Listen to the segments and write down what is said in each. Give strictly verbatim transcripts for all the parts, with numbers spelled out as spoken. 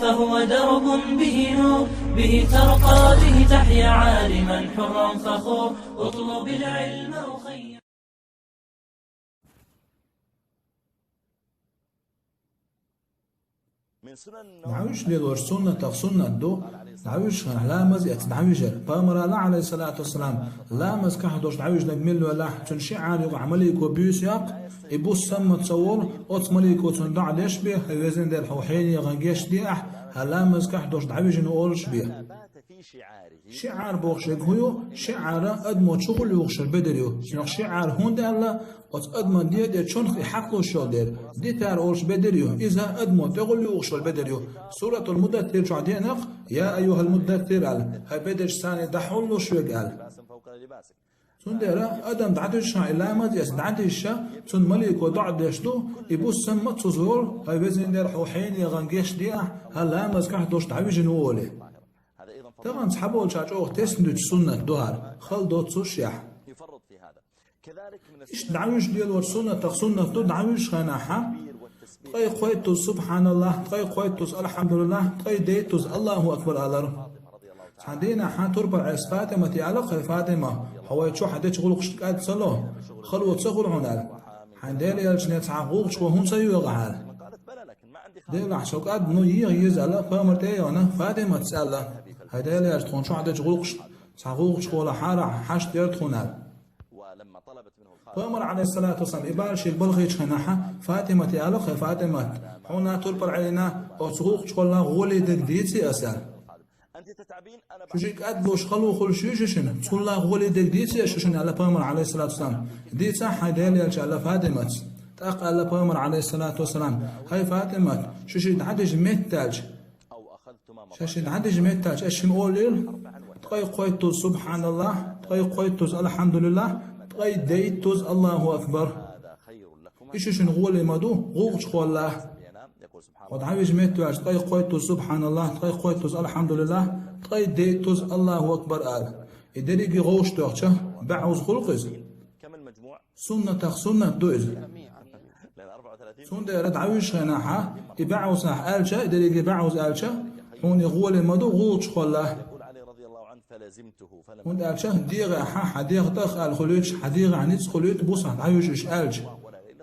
فهو درب به نور، به ترقى، به تحيا عالما حرا فخور. اطلب العلم أخي. ДӀавижа лелорча суннатех суннат ду, дӀавижача хана ламаз эца дӀавижар. Пайхамара аьлла, Ӏалайхи ссалату вассалам, ламаза кхахьа долаш дӀавижнарг мила велахь, цун ши Ӏар юкъахь малико буьйса яккха, и бус самма ца волу, оцу малико цунна доӀа деш бен: «ХӀай Везан Дела, хьо хьенехан гечдехьа, хьан ламаза кхахьа долаш дӀавижина», олуш бен. Ши Ӏар бохуш ерг хӀун ю? Ши Ӏар адамо чухула юхуш йолу бедар ю. Цунах ши Ӏар хӀунда аьлла? Оцу адаман дегӀа тӀе чунах и хьакхалуш йолу дела, дитар олуш бедар ю. Иза адамо тӀехула юхуш йолу бедар ю. Суратул Муддассир чохь деана-кх: «Я айюхал муддассир», аьлла, хӀай бедарш, царна дӀахьуллуш верг аьлла. Цундела адам дӀадуьжучу хана и ламаз эца дӀадижча, цунна малико доӀа деш ду, и бус самма ца волу: «ХӀай Везан Дела, хьо хьенехан гечдехьа, хьан ламаза кхахьа долаш дӀавижина ву», олий. Тахана цхьаболчара чӀогӀа тесна дуьту суннат ду хӀара, хала доццушехь. Иштта дӀавижа лелорчу суннатах суннат ду, дӀавижачу хенахь ткъе кхойттуза «СубхьаналлахӀ», ткъе кхойттуза «АлхьамдулиллахӀ», ткъе дейттуза «АллахӀу акбар» алар. Цхьана дийнахь турпал Ӏеса ФатӀимате аьлла-кх: «ХӀай ФатӀима, хьо вай чохь дечу гӀуллакхашна кӀад ца ло, хало ца хуьлу хьуна», аьлла. «Хьайн Делан элчане цхьа гӀуллакхаш вон хӀунда ца йоьгӀу хьан?» «Делахь, со кӀад ну, еха еза», аьлла, пайхамар тӀе а яхана, ФатӀиматас аьлла: «ХӀай Делан элча, тхуна чохь дечу гӀуллакхашна цхьа гӀуллакхаш волахь, хьашт яра тхуна», аьлла. Пайхамар, Ӏалайхиссалату вассалам, и бала шега балхийчу хенахь ФатӀимате аьлла-кх: «ХӀай ФатӀимат, хьуна турпал Ӏелийна, оцу гӀуллакхашкахула гӀоле дерг дийци аса», аьлла. Шу шиъ кӀад луш хала хуьлуш юй шу шуна, цул а гӀоле дерг дийци аса шу шуна, аьлла пайхамар, Ӏалайхиссалату вассалам. «Дийцахь, хьайн Делан элча», аьлла ФатӀиматас. ТӀаккха аьлла пайхамар, Ӏалайхиссалату вассалам: «ХӀай ФатӀимат, шу шиъ дӀадижа меттаьлча, ша шиъ дӀадижа меттаьлча, аса шуна олийла: ткъе кхойттуза «СубхьаналлахӀ», ткъе кхойттуза «АлхьамдулиллахӀ», ткъе дейттуза «АллахӀу акбар». И шу шуна гӀоле ма ду, гӀуллакхашкахула». Хьо дӀавижа меттаваьлча, ткъе кхойттуза «СубхьаналлахӀ», ткъе кхойттуза «АлхьамдулиллахӀ», ткъе дейттуза «АллахӀу акбар» ала. И дерриге гӀовшах тоьхча, бӀозза хуьлу-кх иза. Суннатах суннат ду иза. Цундела дӀавижачу хенахь, и бӀозза аьлча, и дерриге бӀозза аьлча, хьуна и гӀоле ма ду, гӀуллакхашкахула. ХӀунда аьлча дегӀехь хьан дегӀ тӀах аьлла хуьлуьйтуш, хьан дегӀехь ницкъ хуьлуьйту бусахь дӀавижа уьш аьлча.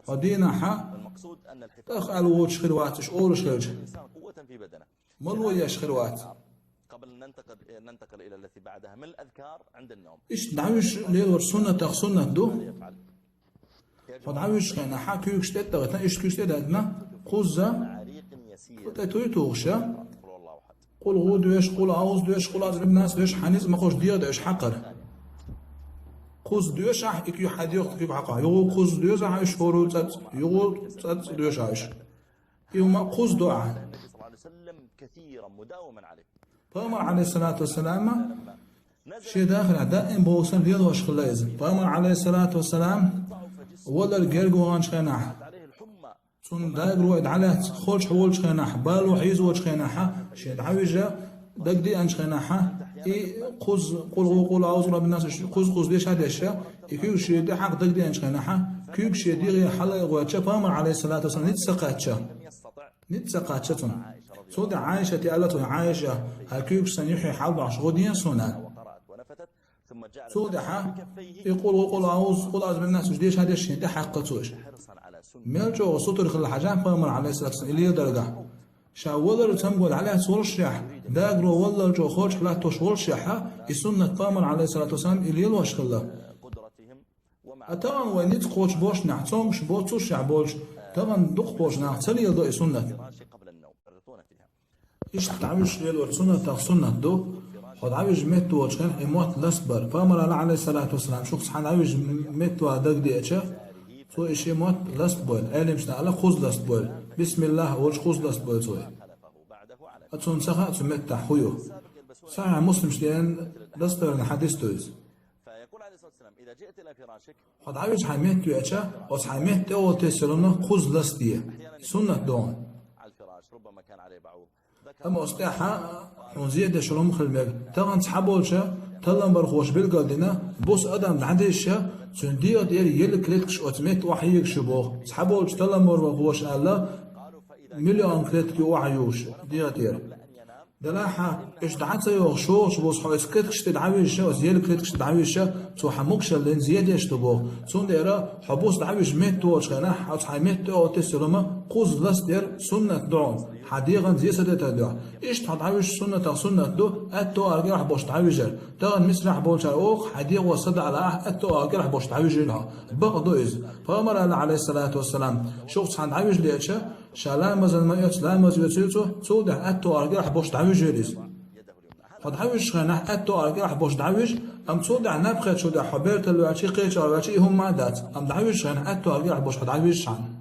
Хьо дийнахь тӀах аьлла воцуш хир вац уьш олуш хилча. Мало еш хир вац. Иштта дӀавижа лелорчу суннатах суннат ду. Хьо дӀавижачу хенахь куьйгаш тӀе а дахийтина, иштта куьйгаш тӀе а дахийтина, кхузза тӀе туй тухуш, къулгӀу доьшуш, къулъаӀузу доьшуш, къулъаӀузу бираббиннас доьшуш, хьан ницкъ ма-кхоччу дегӀа доьшуш хьакхар. Кхузза доьшахь, и куьйгаш хьан дегӀах, куьйгаш хьакхахь. ЮгӀо кхузза доьшахь уьш, хӀорула цӀацӀа, югӀо цӀацӀа доьшахь уьш. И хӀума кхузза до ахьа. Пайхамар, Ӏалайхиссалату вассалам, шен дахарехь даим бовсам лелош хилла иза. Пайхамар, Ӏалайхиссалату вассалам, валар герга ваханчу хенахь, цунна дагро дӀалаьцна, холчохь волчу хенахь, бало хьийзочу хенахь, шен дӀавижа дагадеанчу хенахь, и кхузза къулгӀу, къулъаӀузу бираббиннас кхузза-кхузза дешадеш, и куьйгаш шен тӀе хьакха дагадеанчу хенахь, куьйгаш шен дегӀе хьала а гӀоьртича, Пайхамар, Ӏалайхиссалату вассалам, ницкъ ца кхаьчча. Ницкъ ца кхаьчча цунна. Цул тӀаьхьа Ӏайшате аьлла цунна: «Ӏайша, хьан куьйгаш сан юьхье хьалдохьуш гӀо ден суна», аьлла. Цул тӀаьхьа и къулгӀу, къулъаӀузу, къулъаӀузу бираббиннас уьш дешадеш шен тӀе хьаькхна цо уьш. Мел чӀогӀа сутара хилла хьажахь Пайхамар, Ӏалайхиссалату вассалам, и леладаргахь. Ша валар цамго дӀалаьцна волушехь, дагро валлал чӀогӀа холчохь латтош волушехь, и суннат Пайхамар, Ӏалайхиссалату вассалам, и лелош хилла. Ткъа тахана вай ницкъ кхочуш болчу нах, цомгуш боццушехь болчу, тахана дукхахболчу наха ца леладо и суннат. Иштта дӀавижа лелорчу суннатах суннат ду, хьо дӀавижа меттаволчу хенахь и мотт ластабар. Пайхамара аьлла, Ӏалайхиссалату вассалам, шух цхьа дӀавижа меттавала дагадеача, цо и шен мотт ластабойла. Ӏеламнаха аьлла, кхузза ластабойла. «БисмиллахӀ» олуш кхузза ластабойла цо. Ткъа цунна ца хаьа цу меттахь хӀун ю. Сахьихь Муслимчу денан ластабаран хьадис ду иза. Хьо дӀавижа хьайн метта веача, оцу хьайн метта тӀехула тесна йолу хӀума кхузза ластаде. Суннат ду хьуна. Амма оцу тӀехь хьуна зен деш йолу хӀума хила мега. Тахана цхьаболчу талламбархоша билгалдина, буса адам дӀадижча, цуьнан дегӀа тӀера елла клеткаш оцу метта охьаегаш ю боху. Цхьаболчу талламбархоша аьлла: миллион клетки охьаювш дегӀа тӀера. Делахь а, уьш дӀа ца йохуш, шолгӀачу бусу хьо оцу клеткаш тӀе дӀавижча, оцу ел клеткаш тӀе дӀавижча, цо хьан могушаллин зе деш ду боху. Цундела хьо бус дӀавижа метта волчу хенахь, оцу хьайн метта тӀе оха тесна хӀума кхузза лаца дер суннат ду хьуна, хьан дегӀан зе ца дитар дуьхьа. Иштта хьо дӀавижа суннатах суннат ду, аьтту агӀор кӀелахь босуш дӀавижар. Тахана Мисрахь болчара олу, хьан дегӀо садаӀа лаахь, аьтту агӀор кӀелахь босуш дӀавижийла хьо. Бакъ ду иза. Пайхамара аьлла, Ӏалайхиссалату вассалам, шух цхьаьна дӀавижа леъча, ша ламазан ма оьцу, ламаз оьцура цо, цул тӀаьхьа аьтту агӀор кӀелахь босуш дӀавижийла иза. Хьо дӀавижачу хенахь аьтту агӀор кӀелахь босуш дӀавижа, амма цул тӀаьхьа наб хетачул тӀаьхьа хьо бертал ваьлча, кхечахьа ваьлча, и хӀума ма дац, амма дӀавижачу хенахь аьтту агӀор кӀелахь босуш хьо дӀавижча хьан.